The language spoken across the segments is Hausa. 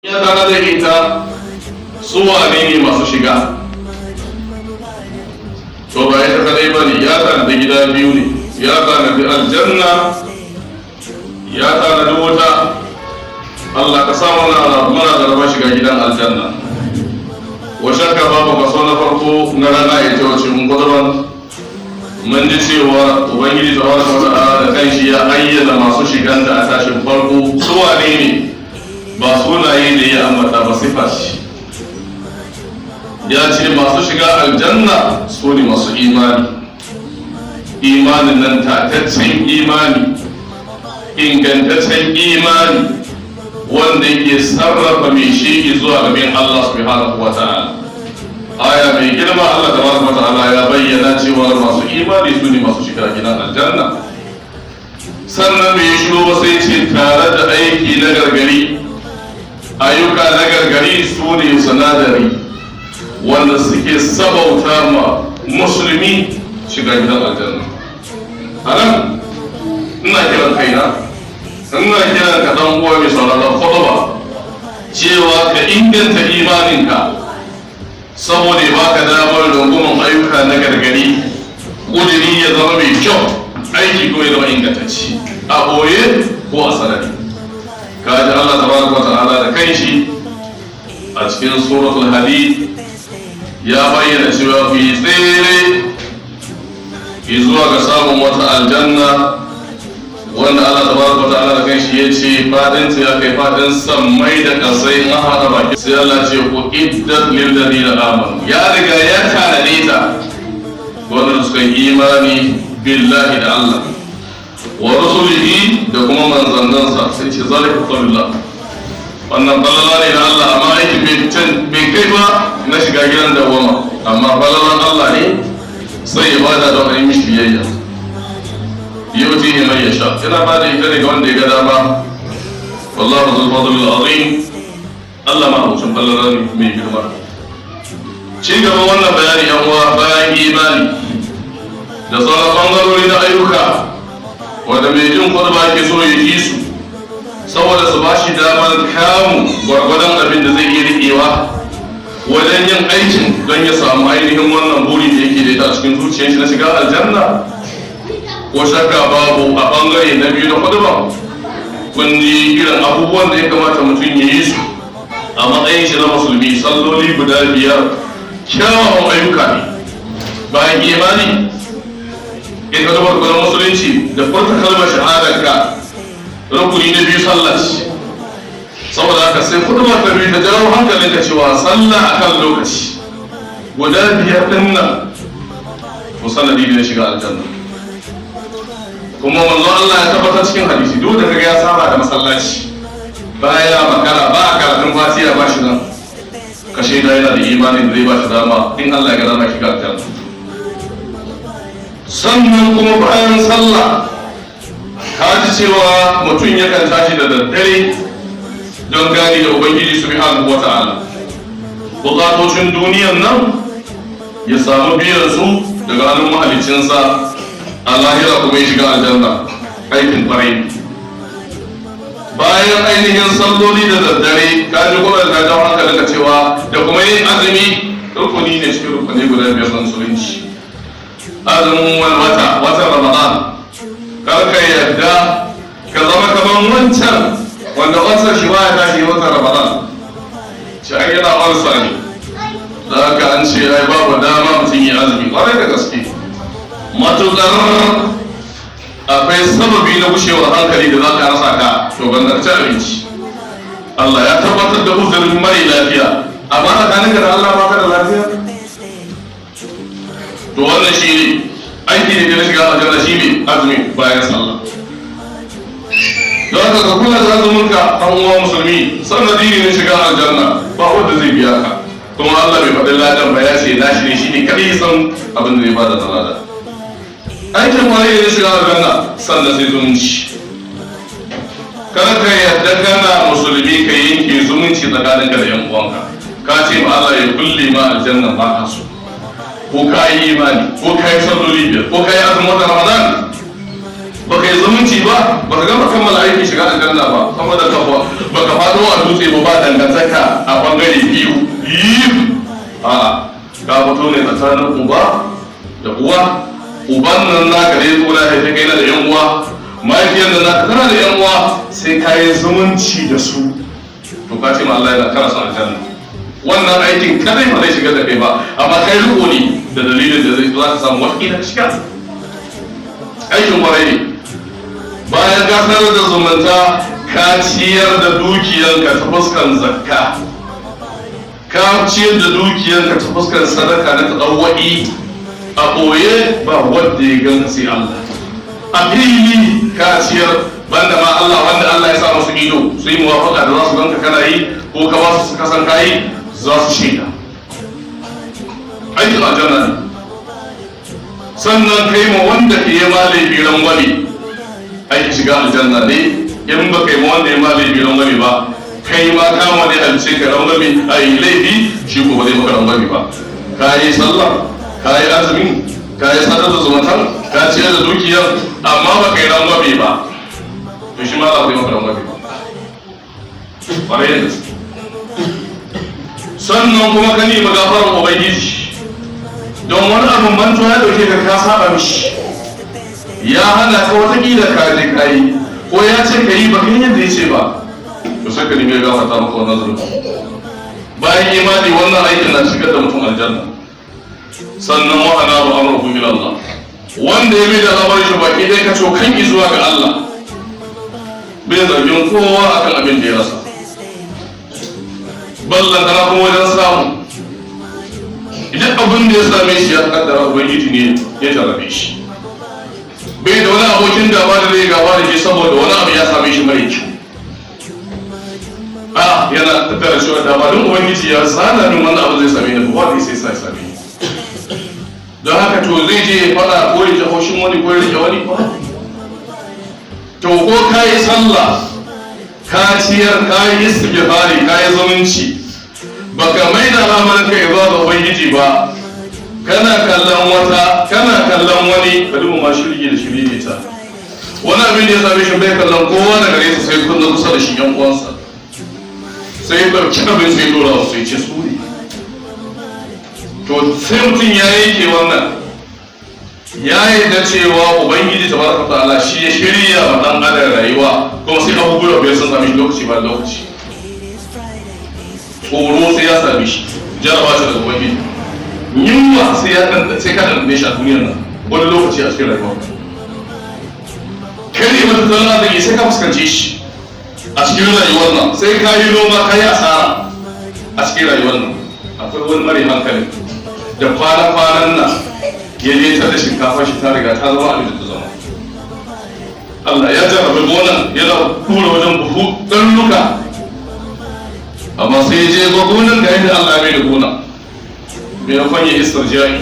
Ya tare da ita, su wane ne masu shiga? To, ba ita kadai ba ne, ya tanadi gida biyu ne: ya tanadi aljanna, ya tanadi wuta. Allah ka sa muna da rabon shiga gidan aljanna. Wa shakka babu, kaso na farko na rana ita wace mun kuduran mun ji cewa Ubangiji tabaraka wa ta'ala da kanshi ya ayyana masu shigan da a tashin farko su wane ne. Ba sunaye da ya ambata ba, sifa shi. Ya ce masu shiga aljanna su ne masu imani, imanin nan tataccen imani, ingantaccen imani wanda yake sarrafa mai shi zuwa gaban Allah subhanahu wa ta'ala. Aya mai girma, Allah tabaraka wa ta'ala ya bayyana cewa masu imani su ne masu shiga gidan aljanna. Sannan bai shigo ba, sai ce tare da aiki na gargari. Ayyuka na gargari su ne sinadari wanda suke sabauta ma musulmi shiga gidan aljanna. A nan ina kiran kaina, ina kiran ka, dan uwa mai sauraron khutba, cewa ka inganta imaninka saboda ya baka damar rungumar ayyuka na gargari, ƙudiri ya zama mai kyau, aiki ko ya zama ingantacce, a ɓoye ko a sarari. Kaji Allah tabaraka wa ta'ala da kanshi a cikin Suratul Hadid ya bayyana cewa ku yi tsere zuwa ga samun wata aljanna wanda Allah tabaraka wa ta'ala da kanshi ya ce fadin ta ya kai fadin sammai da kasai in haɗa baki. Sai Allah ce uiddat lil ladina amanu, ya riga ya tanade ta wanda suka yi imani billahi, da Allah, wa rusulihi, da kuma manzannansa. Sai ce zalika fadlullah, wannan falala ne na Allah, amma aiki bai kai ba na shiga gidan dawama, amma falalan Allah ne, sai ya bada don a yi mishi biyayya. Yu'tihi man yasha, yana ba da ita ne ga wanda ya ga dama. Wallahu zul fadlil azim, Allah ma abucin falala ne mai girma. Ci gaban wannan bayani, yan uwa, bayan imani da sauran bangarori na ayyuka wanda mai jin kwalba ke so ya ji su saboda su ba shi damar kamu gwargwadon abin da zai iya riƙewa wajen yin aikin don ya samu ainihin wannan buri da yake da ita a cikin zuciyar shi na shiga aljanna. Ko shakka babu, a bangare na biyu na kwalba kun ji irin abubuwan da ya kamata mutum ya yi su a matsayin shi na musulmi. Salloli guda biyar kyawawan ayyuka ne. Bayan imani, in ka zubar kudin musulunci da furta kalmar shahadar ka, rukuni na biyu sallah ce. Saboda haka sai kudubar ta biyu ta jawo hankalin ka cewa sallah akan lokaci guda biyar din nan to sanadi ne shiga aljanna. Kuma manzo Allah ya tabbatar cikin hadisi, duk da kaga ya saba da masallaci, baya makara, ba a karatun Fatiha ba shi nan, ka shaida yana da imanin da zai ba shi dama in Allah ya ga dama shiga aljanna. Sannan kuma bayan sallah, ka ji cewa mutum yakan tashi da daddare don gani da Ubangiji subhanahu wa ta'ala, bukatocin duniyan nan ya samu biyan su daga hannun mahaliccinsa, a lahira kuma ya shiga aljanna, aikin kwarai. Bayan ainihin salloli da daddare, ka ji kuma ta jawo hankalinka cewa da kuma yin azumi, rukuni ne cikin rukuni guda biyar na musulunci, azumin wani wata, watan Ramadan. Kar ka yarda ka zama kamar wancan wanda wancan shi baya tashi watan Ramadan, shi ai yana ulcer ne, da haka an ce ai babu dama mutum yi azumi. Kwarai da gaske, matuƙar akwai sababi na gushewar hankali da za ka rasa ka, to ban ci abinci. Allah ya tabbatar da uzurin mara lafiya, amma tsakaninka da Allah ba ka da lafiya. To wannan shi ne aiki ne na shiga aljanna, shi ne azumi bayan sallah. Don haka ka kula da azumin ka, ɗan uwa musulmi, sanadi ne na shiga aljanna, ba wanda zai biya ka. Kuma Allah bai faɗi ladan ba, ya ce nashi ne, shi ne kadai san abin da zai bada da lada. Aikin wani ne shiga aljanna. Sannan sai zumunci. Kar ka yadda kana musulmi ka yanke zumunci tsakaninka da yan uwanka. Ka ce ma Allah ya kulle ma aljanna ba ka so, ko ka yi imani, ko ka yi salloli biyar, ko ka yi azumin watan Ramadan. Baka yi zumunci ba, baka gama kammala aikin shiga aljanna ba, saboda ka baka faɗo a dutse ba, ba dangantaka a bangare biyu yi. A ka fito ne tsakanin uba da uwa. Uban nan naka da ya zo da haife kai na da yan uwa, mahaifiyar nan naka tana da yan uwa, sai ka yi zumunci da su. To ka ce ma Allah yana kana son aljanna, wannan aikin kadai ba zai shiga da kai ba, amma kai riko ne da dalilin da zai za ka samu wata ka shiga. Aikin kwarai ne. Bayan ka sanar da zumunta, ka ciyar da dukiyanka ta fuskan zakka, ka ciyar da dukiyanka ta fuskan sadaka na taɗawwa'i a ɓoye, ba wanda ya ganka sai Allah. A fili ka ciyar, banda ma Allah, wanda Allah ya sa musu ido su yi muwafaka da za su ganka kana yi, ko ka ba su suka san kayi, za su shaida. Aikin aljanna ne. Sannan kai ma wanda ke yi ma laifi rangwame, aikin shiga aljanna ne. In ba kai ma wanda ya ma laifi rangwame ba, kai ma kama ne halice ka rangwame a yi laifi, shi ko ba zai maka rangwame ba. Ka yi sallah, ka yi azumi, ka yi sadar da zumuntan, ka ciyar da dukiyar, amma ba kai rangwame ba, to shi ma za ku yi maka rangwame ba. Ƙwarai da gaske. Sannan kuma ka nemi gafarar Ubangiji, don wani abin mantuwa ya dauke ka, ka saba mishi, ya hana ka, watakila ka je ka yi, ko ya ce ka yi, ba kai yadda ya ce ba, to sai ka nemi ya gafarta maka wannan zunubi. Bayan imani, wannan aikin na shigar da mutum aljanna. Sannan wa anaba amrahu ila Allah, wanda ya mai da lamarin shi baki dai ka cokan zuwa ga Allah, bai zargin kowa akan abin da ya rasa, ballan tana kuma wajen samu. Idan abin da ya same shi ya kaddara, Ubangiji ne ya jarrabe shi. Bai da wani abokin gaba da zai gaba da shi saboda wani abu ya same shi mara kyau. A yana tattara cewa da ba don Ubangiji ya zana min wannan abu zai same ni ba, wanda sai sai same ni. Don haka to zai je ya fada ko ya ji haushin wani ko ya rike wani ba. To ko ka yi sallah, ka ciyar, ka yi istighfari, ka yi zumunci, baka mai da al'amarin ka zuwa ga Ubangiji ba, kana kallon wata, kana kallon wani, ka duba ma shirgi da shirgi ta wani abin da ya same shi, bai kallon kowa da gare su sai kunna kusa da shi, yan uwansa, sai ya ɗauki abin sai dora su, sai ce su ne. To sai mutum ya yanke wannan, ya yarda cewa Ubangiji tabaraka ta'ala shi ya shirya wa dan adam rayuwa, kuma sai abubuwa biyar sun same shi lokaci ba lokaci. Tsoro sai ya same shi, jaraba shi daga Ubangiji. Yunwa sai ya dan sai ka dan shi a duniyar nan wani lokaci a cikin rayuwa. Kare mata tattalin arziki sai ka fuskance shi a cikin rayuwar nan, sai ka yi noma ka yi asara a cikin rayuwar nan. Akwai wani mare hankali da kwana-kwanan nan ya je ta da shinkafa shi ta riga ta zama abin da ta zama. Allah ya jarrabe gonan, yana kura wajen buhu ɗarnuka, amma sai ya je ga gonan ga yadda Allah ya mai da gona. Maimakon ya istirja'i,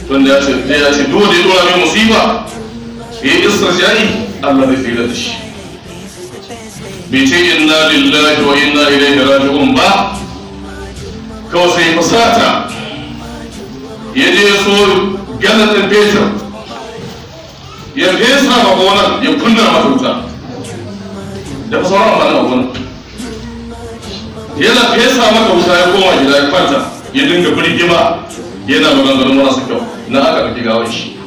tunda ya ce duk wanda ya dora mai musiba ya yi istirja'i, Allah zai tsira da shi, bai ce "Inna lillahi wa inna ilaihi raji'un" ba. Kawai sai fusata, ya je so galan ɗin fetur ya fesa ma gonar, ya kunna mata wuta da fa sauran amfanin a gonar. Yana fesa mata wuta, ya koma gida ya kwanta, ya dinga birgima yana maganganun marasa kyau, na aka ɗauki gawar shi.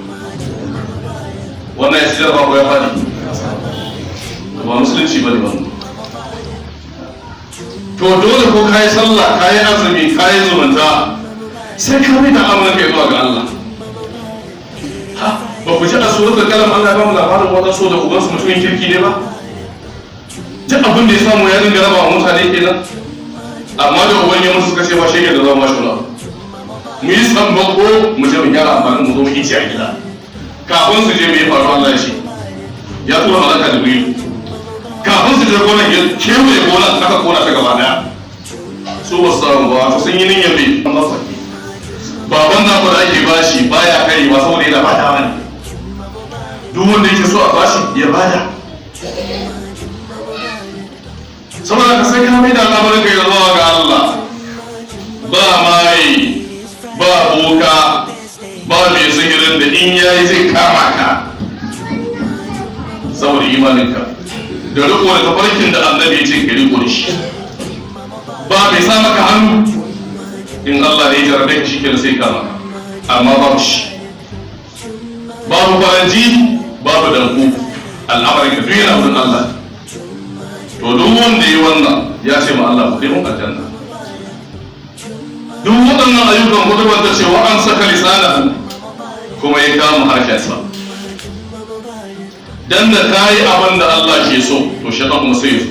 Wannan ya ci jaraba ko ya faɗi? Ba musulunci ba ne ba. To dole ko kayi sallah, kayi azumi, kayi zumunta, sai ka mai da al'amuran kai zuwa ga Allah. Ha, ba ku ji a suratul Qalam Allah ya ba mu labarin waɗansu da ubansu mutumin kirki ne ba? Duk abin da ya samu ya dinga raba wa mutane kenan. Amma da uban ya musu, suka ce ba shege da zama mashi ba, mu yi sammako mu je mu gyara amfanin, mu zo mu ice a gida. Kafin su je, me ya faru? Allah ya ce ya tura malaka Jibril. Kafin su je gonar, ya kewaye gonar, aka kona ta gaba daya. Su ba su samu ba. To sun yi niyyar mai an masa baban na da ake bashi baya kare ba, saboda yana bada wani, duk wanda yake so a bashi ya bada. Saboda ka sai ka mai da al'amarin ka zuwa ga Allah. Ba mai ba boka ba mai sihirin da in yayi zai kama ka. Ba mai sa maka hannu. In Allah ne ya jarabe ka, shikenan, sai kama ka. Amma babu shi, babu faranji, babu danko, al'amarin ka duk yana wurin Allah. To, duk wanda yi wannan ya ce ma Allah, "Ku mun aljanna." Duk waɗannan ayyukan hudu ta ce wa an saka lisanahu, kuma ya kama harshensa. Dan da ka yi abin da Allah ke so, to shaitan kuma sai ya zo.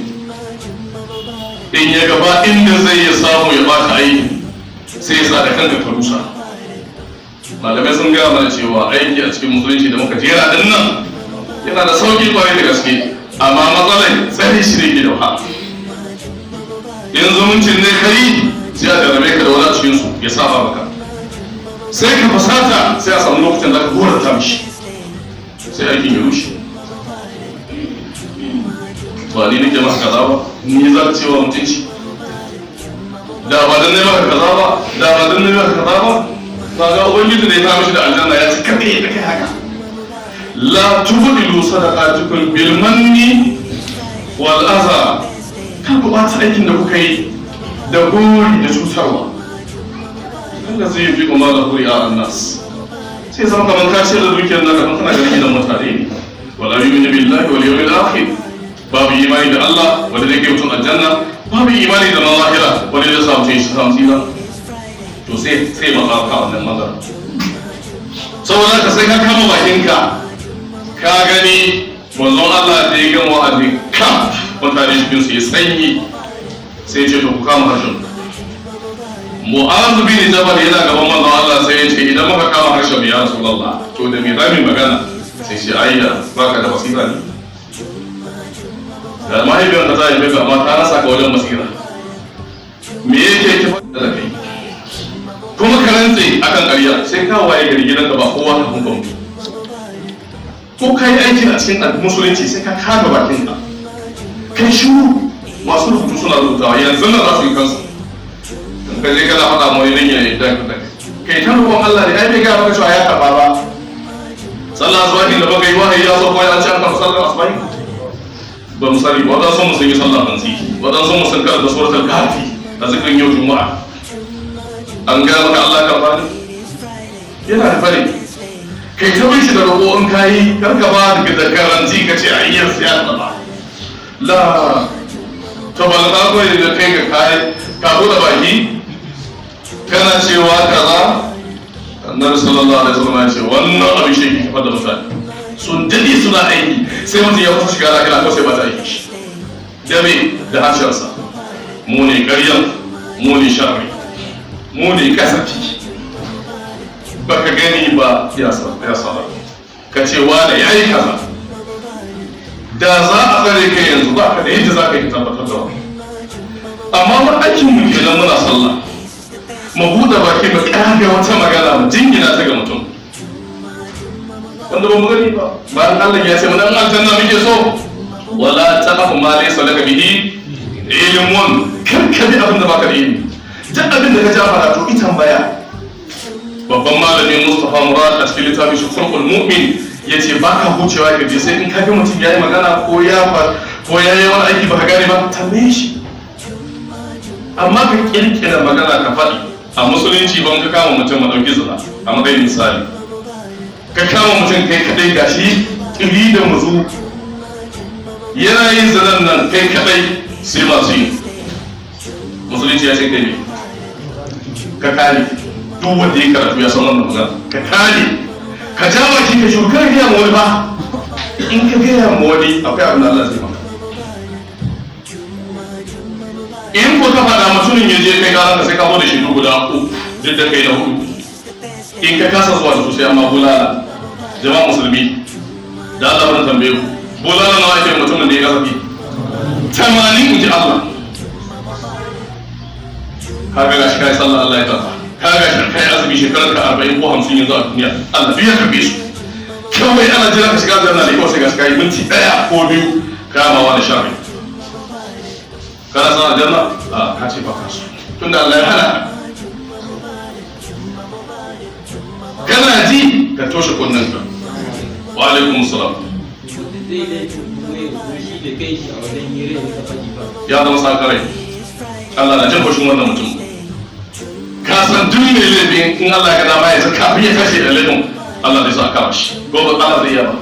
In ya gaba inda zai ya samu ya baka aiki, sai ya sa da kanka ka rusa. Malamai sun gaya mana cewa aiki a cikin musulunci da muka jera din nan yana da sauki kwarai da gaske, amma matsalar tsare shi ne ke da wahala. In zumuncin ne kai, sai a jarabe ka da wani a cikin su ya saba maka, sai ka fasata, sai a samu lokacin da ka goranta mishi, sai aikin ya rushe. Ba ni nake maka kaza ba, ni za ka cewa mutunci? Da ba dan ne maka kaza ba, da ba dan ne maka kaza ba. Ba ga Ubangiji da ya ta mishi da aljanna, ya ce kada ya kai haka. La tubdilu sadaqatukum bil manni wal adha. Kan ku ɓata aikin da kuka yi da gori da cutarwa. Allah zai yi kuma da ri'a annas, sai zama kamar ka ce da dukiyar naka kan kana ganin gidan mutane ne. Wala yu'minu billahi wal yawmil akhir. Babu imani da Allah wanda zai kai mutum aljanna, babu imani da lahira wanda zai samu shi samu tsira. To, sai maka ka wannan magana. Saboda ka sai ka kama bakinka. Ka gani, manzon Allah da ya gama wa'azi kam, mutane cikin su ya sanyi, sai ya ce, "To, ku kama harshen." Mu'az bin Jabal yana gaban manzon Allah, sai ya ce, "Idan muka kama harshen ya Rasulullah, to da me za mu magana?" Sai shi, "Ayya, baka da basira ne? Da mahaifiyar ka ta haife ka, amma ta rasa ka wajen basira. Me yake ki faɗa da kai? Kuma ka rantse akan ƙarya, sai ka waye gari gidanka ba kowa kafin ka mutu." Ko ka yi aiki a cikin musulunci, sai ka kama bakinka, kai shiru. Masu rubutu suna rubutawa, yanzu nan za su yi kansu. In ka je kana faɗa mu wani ya yi dan kai ta roƙon Allah ne, ai bai gaya maka cewa ya karɓa ba. Sallah asubahi da baka yi, wahayi ya sauko ya ce an karɓi sallar asubahi? Ba mu sani ba. Wadansu mu sun yi sallah hantsi, wadansu mu sun karanta suratul Kafi a zikirin yau Juma'a. An gaya maka Allah karɓa ne? Yana da fare kai ta bin shi da roƙo. In kayi, kar ka ba da garanti ka ce ai yanzu ya karɓa. La, to ba ka koyi da kai ka kai ka bude baki kana cewa kaza. Annabi sallallahu alaihi wasallam ya ce wannan abin shi ke kafar da mutane. Sun dade suna aiki, sai mutum ya kusa shiga lahira ko sai ba ta aiki shi da me? Da harshensa. Mu ne ƙaryan, mu ne sharri, mu ne kasafi. Baka gani ba, ya sa ka ce wane ya yi kaza. Da za a tsare kai yanzu, ba ka da yadda za ka yi tabbatar da wani. Amma mu aikin mu kenan, muna sallah, mu buɗe baki mu ƙaga wata magana mu jingina ta ga mutum wanda ba mu gani ba, bayan Allah ya ce mu dan aljanna muke so. Wala taqfu ma laysa laka bihi ilmun. Kar ka bi abin da baka da ilimi. Duk abin da ka ja fara, to ita tambaya. Babban malamin Mustafa Murad a cikin littafin shi Khulqul Mu'min yace baka hucewa ka je sai in ka ga mutum yayi magana ko ya ko ya yi wani aiki baka gane ba, tambaye shi. Amma ka kirkira magana ka faɗi a musulunci ban ka kama mutum, ma ɗauki zina a matsayin misali, ka kama mutum kai kadai, gashi ƙiri da muzu yana yin zinan nan kai kadai, sai masu yi. Musulunci ya ce kai ne ka kare. Duk wanda ya karatu ya san wannan magana. Ka kare, ka ja baki ka shuru, kar gaya ma wani ba. In ka gaya ma wani, akwai abin da Allah zai maka. In ko ka faɗa, mutumin ya je kai garan ka, sai ka zo da shaidu guda uku, duk da kai na hudu. In ka kasa zuwa da su, sai amma bulala. Jama'a musulmi, da Allah bari tambaye ku, bulala nawa ake mutumin da ya kasafi? 80, in ji Allah. Ka ga gashi kai sallah, Allah ya karba. Ka ga shi kai azumi, shekarar ka 40 ko 50 yanzu a duniya, Allah biya karbe su. Kawai ana jira ka shiga aljanna ne kawai, sai gashi kai minti 1 ko 2 kamawa da sharri. Kana san aljanna? A ka ce ba ka so, tunda Allah ya hana. Kana ji, ka toshe kunnenka. Wa alaikum salam. Zai laifin kuma ya zo shi da kai shi a wajen hira ya faɗi ba. Ya zama sakarai. Allah na jin haushin wannan mutum. Ka san duk mai laifin, in Allah ya ga dama ya sa kafin ya kashe da laifin, Allah zai sa kama shi. Ko ba Allah zai iya ba?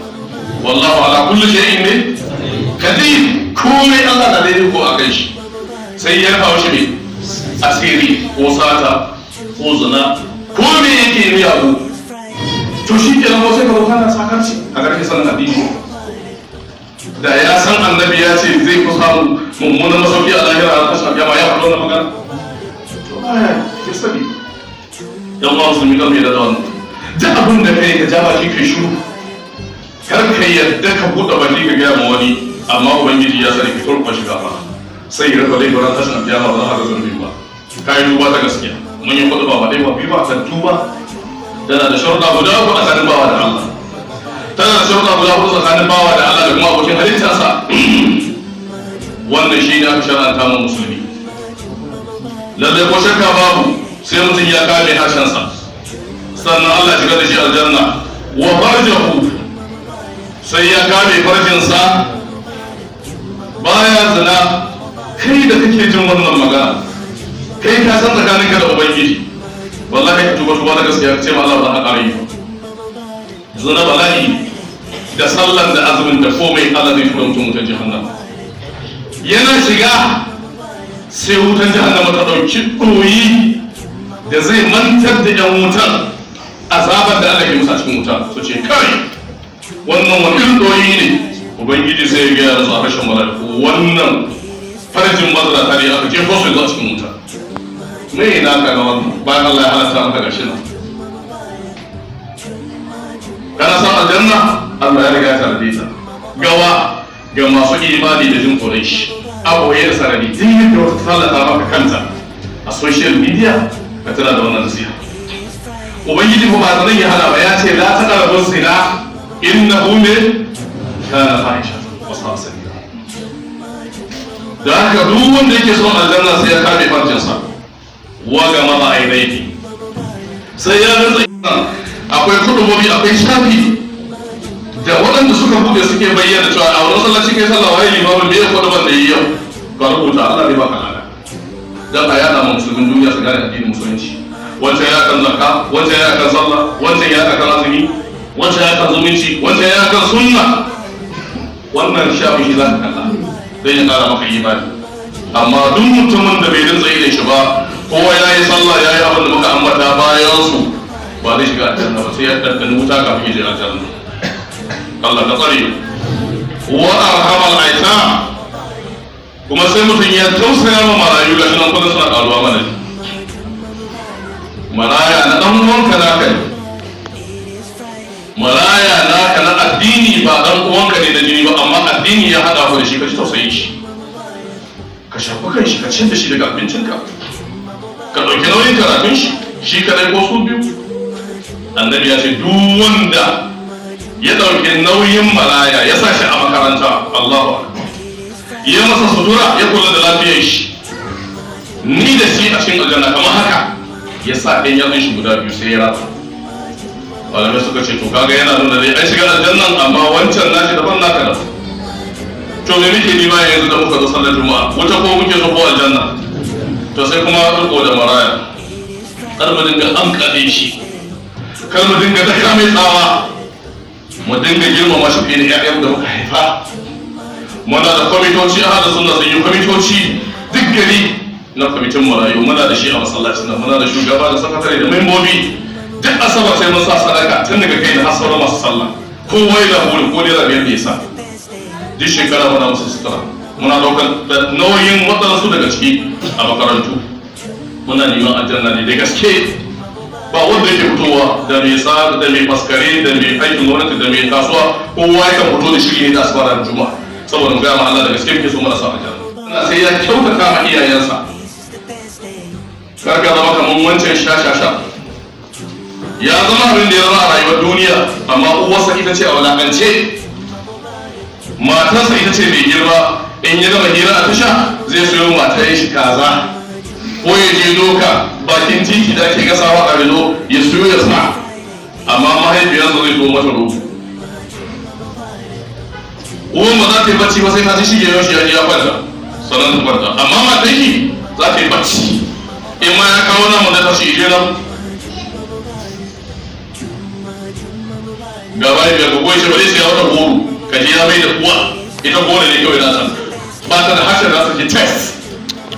Wallahu ala kulli shay'in ne qadir. Komai Allah na daidai ko akan shi. Sai ya rufa shi mai asiri, ko sata ko zina ko me yake yi abu. To shi kenan, ko sai ka zo kana sakarci a ƙarshe sanin addini. Da ya san Annabi ya ce zai fi samu mummunan masauki a lahira a tashin kiyama, ya faɗi wannan magana? To baya ya sani. Yan ma musulmi, kan mai da wannan, duk abin da kai, ka ja baki kai shiru. Kar ka yadda ka buɗe baki ka gaya ma wani, amma Ubangiji ya sani. Ka turba shi gaba, sai ya rufe laifin. Ran tashin kiyama ba za ka ga zunubi ba, ka yi duba ta gaskiya. Mun yi kuɗi ba ba ɗaya ba biyu ba kan tuba. Tana da sharuɗa guda uku tsakanin bawa da Allah. Tana da sharuɗa guda huɗu tsakanin bawa da Allah da kuma abokin halittarsa. Wannan shi ne aka shar'anta mu musulmi. Lallai ko shakka babu, sai mutum ya kame harshensa, sannan Allah shiga da shi aljanna. Wa farjahu, sai ya kame farjinsa, baya zina. Kai da kake jin wannan magana, kai ka san tsakaninka da Ubangiji. Wallahi ka tuba, tuba na gaskiya, ka ce ma Allah ba za ka ƙara yi ba. Zina bala'i, da sallan da azumin da komai, Allah zai tura mutum wutar jahannama. Yana shiga, sai wutar jahannama ta ɗauki ɗoyi da zai mantar da yan wutan azabar da Allah ke musa cikin wuta. Su ce, "Kai, wannan wani irin ɗoyi ne?" Ubangiji sai ya gaya musu a harshen mala'iku, "Wannan farjin mazinata ne aka jefo su zuwa cikin wuta." Me ina ka ga wannan, bayan Allah ya halatta maka gashi nan? Kana san aljanna? Allah ya riga ya tanade ta gawa ga masu imani da jin tsoron shi a boye da sarari. Duk yadda wata tallata maka kanta a social media, ka tana da wannan nasiha. Ubangiji ko ba zan yi hana ba, ya ce la taqrabu zina innahu ne kana fahisha wa sa'a sabila. Da haka duk wanda yake son aljanna sai ya kame farjinsa. Wa ga mama ainihi, sai ya rantsa. Akwai kudubobi, akwai shafi da waɗanda suka buɗe suke bayyana cewa a wani masallaci kai sallah, waye limamin, me ya kuduban da yi yau, ka rubuta, Allah ne baka lada, dan a yada ma musulmin duniya su gane addinin Musulunci. Wancan ya kan zakka, wancan ya kan sallah, wancan ya kan azumi, wancan ya kan zumunci, wancan ya kan sunna. Wannan shafi shi za ka kalla don ya kara maka imani. Amma duk mutumin da bai rinsa idan shi ba, kowa ya yi sallah, ya yi abin da muka ambata bayan su, ba zai shiga aljanna ba, sai ya ɗanɗani wuta kafin ya je aljanna. Allah ka tsare. Wa arhamal aitam, kuma sai mutum ya tausaya ma marayu. Gashi nan kullum suna karuwa mana. Maraya na dan uwanka naka ne, maraya naka na addini, ba dan uwanka ne na jini ba, amma addini ya hada ku da shi. Ka ji tausayin shi, ka shafi kan shi, ka ciyar da shi daga abincinka, ka ɗauki nauyin karatun shi, shi kadai ko su biyu. Annabi ya ce duk wanda ya ɗauki nauyin maraya, ya sa shi a makaranta, Allahu akbar, ya masa sutura, ya kula da lafiyar shi, ni da shi a cikin aljanna kamar haka. Ya sa ɗan yatsun shi guda biyu sai ya ratsa. Malamai suka ce, to kaga yana nuna dai an shiga aljannan, amma wancan nashi daban, naka daban. To me muke nima yanzu da muka zo sallar Juma'a? Wuta ko muke so ko aljanna? To sai kuma riko da maraya. Kar mu dinga amkaɗe shi, kar mu dinga daka mai tsawa, mu dinga girmama shi fiye da 'ya'yan da muka haifa. Muna da kwamitoci a hada sunna, sun yi kwamitoci duk gari na kwamitin marayu. Muna da shi a masallacin nan, muna da shugaba da sakatare da membobi. Duk Asabar sai mun sa sadaka, tun daga kai da har sauran masu sallah, kowa yana burin ko naira 5 da ya sa. Duk shekara muna musu sutura, muna daukar nauyin waɗansu daga ciki a makarantu. Muna neman aljanna ne da gaske. Ba wanda yake fitowa, da mai sa, da mai faskare, da mai aikin gwamnati, da mai kasuwa, kowa yakan fito da shiri ne da Asabar da Juma'a, saboda mu gaya ma Allah da gaske muke so mana sa aljanna. Sai ya kyautata ma iyayensa. Kar ka zama kamar wancan sha-sha-sha, ya zama abin da ya zama a rayuwar duniya, amma uwarsa ita ce a walakance, matarsa ita ce mai girma. In ya gama hira a tasha, zai sayo matar shi kaza, ko ya je doka bakin titi da ake gasawa a rilo ya siyo ya sa, amma mahaifiyarsa zai so mata rogo. Uwan ba za ta yi bacci ba sai ta ci shige yau shi ya je ya kwanta, sannan ta kwanta, amma matar shi za Za ta yi bacci. In ma ya kawo namu da tashi ije nan gaba ya ga goyi shi ba zai siya wata goro, ka je ya mai da uwa ita goro ne kawai nasa, ba ta da harshen nasa ke test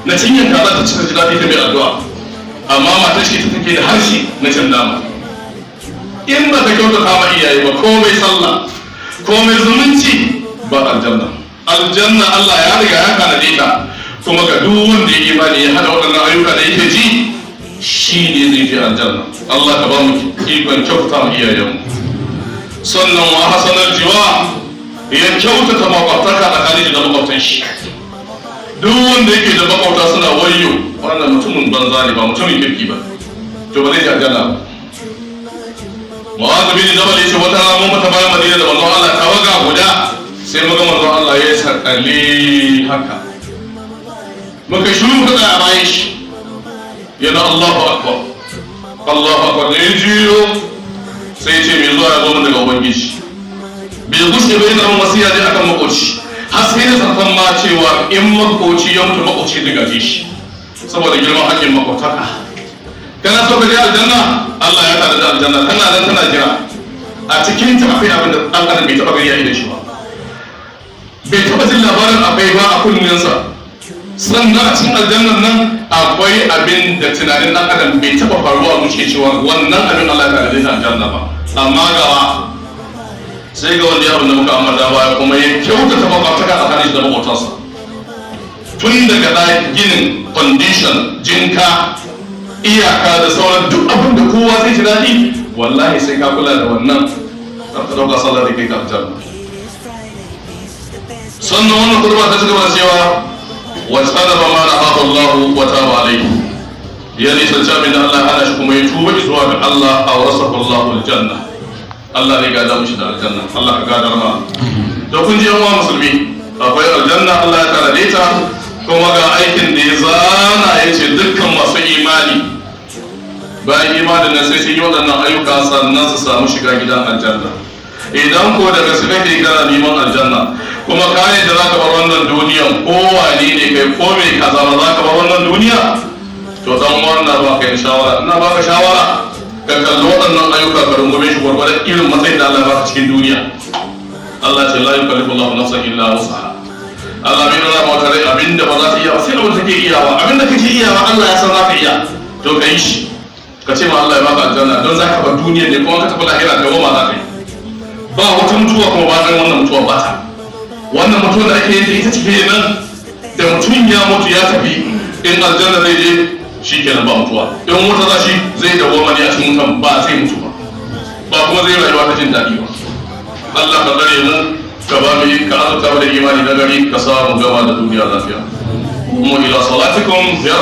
na cinyan kaza, ta ci ta ji daɗi, ta mai addu'a. Amma matar shi ta take da harshe na cin nama. In ba ka kyautata ma iyaye ba, komai sallah, komai zumunci, ba aljanna. Aljanna Allah ya riga ya tanade ta, kuma ga duk wanda ya imani ya hada waɗannan ayyuka da yake ji, shi ne zai je aljanna. Allah ka ba mu ikon kyautata ma iyayenmu. Sannan wa hasanar jiwa, ya kyautata makwabtaka tsakanin da makwabtan shi. Duk wanda yake da makwabta suna wayo, wannan mutumin banza ne, ba mutumin kirki ba, to ba zai ji aljanna ba. Mu'adh bin Jabal yace wata rana mun fita bayan Madina da manzon Allah, tawaga guda, sai muga manzon Allah ya sakale haka. Muka shiru, muka tsaya a bayan shi, yana "Allahu akbar, Allahu akbar". Da ya juyo sai ya ce, "Mai zuwa ya zo min daga ubangiji." Bai gushe bai zama wasiya dai akan makoci, har sai da sarfan ma cewa in makoci ya mutu, makoci zai gaje shi, saboda girman hakkin makwabtaka. Kana so ka je aljanna? Allah ya tare da aljanna tana nan tana jira. A cikin ta akwai abin da dan adam bai taba gani a idan shi ba, bai taba jin labarin akwai ba a kunninsa. Sannan a cikin aljannan nan akwai abin da tunanin dan adam bai taba faruwa a zuciya cewa wannan abin Allah ya tare da aljanna ba. Amma gawa sai ga wanda ya abin da muka ambata baya, kuma ya kyautata makwabtaka tsakanin shi da makwabtansa, tun daga ginin condition, jinka, iyaka da sauran duk abin da kowa zai ji daɗi. Wallahi sai ka kula da wannan, kar ka ɗauka sallah da kai ka aljanna. Sannan wannan kurba ta cigaba da cewa wa tsanaba ma na haɗa Allah wa taba alaihi, ya nisanci abin da Allah ya hana shi, kuma ya tuba zuwa ga Allah, a warasahu Allah aljanna, Allah zai gada mishi da aljanna. Allah ka gadar ma. To kun ji yan uwa musulmi, akwai aljanna, Allah ya tanade ta, kuma ga aikin da ya zana, ya ce dukkan masu imani bayan imanin nan sai sun yi waɗannan ayyuka sannan su samu shiga gidan aljanna. Idan ko daga su kake kana neman aljanna, kuma ka da za ka bar wannan duniyan, ko wane ne kai, ko mai kaza ba, za ka bar wannan duniya, to dan wannan ba kai shawara, ina baka shawara ka kalli waɗannan ayyuka, ka rungume shi gwargwadon irin matsayin da Allah ya baka cikin duniya. Allah ce la yukallifu Allahu nafsan illa wus'aha. Allah bai nuna mata rai abinda ba za ta iya ba sai abin da take iyawa. Abinda kake iyawa, Allah ya san za ka iya, to ka yi shi, ka ce ma Allah ya baka aljanna, don za ka bar duniya ne, kuma ka tafi lahira da goma za ka yi, ba wata mutuwa kuma ba zan wannan mutuwa ba ta wannan mutuwa da ake yin ita ce nan da mutum ya mutu ya tafi. In aljanna zai je, shi kenan ba mutuwa. In wuta za shi, zai dawoma ne a cikin wutan, ba zai mutu ba, ba kuma zai rayuwa ta jin daɗi ba. Allah ka tsare mu, ka ba mu, ka azurta mu da imani na gari, ka sa mu gama da duniya lafiya. Mu ila salatikum ya.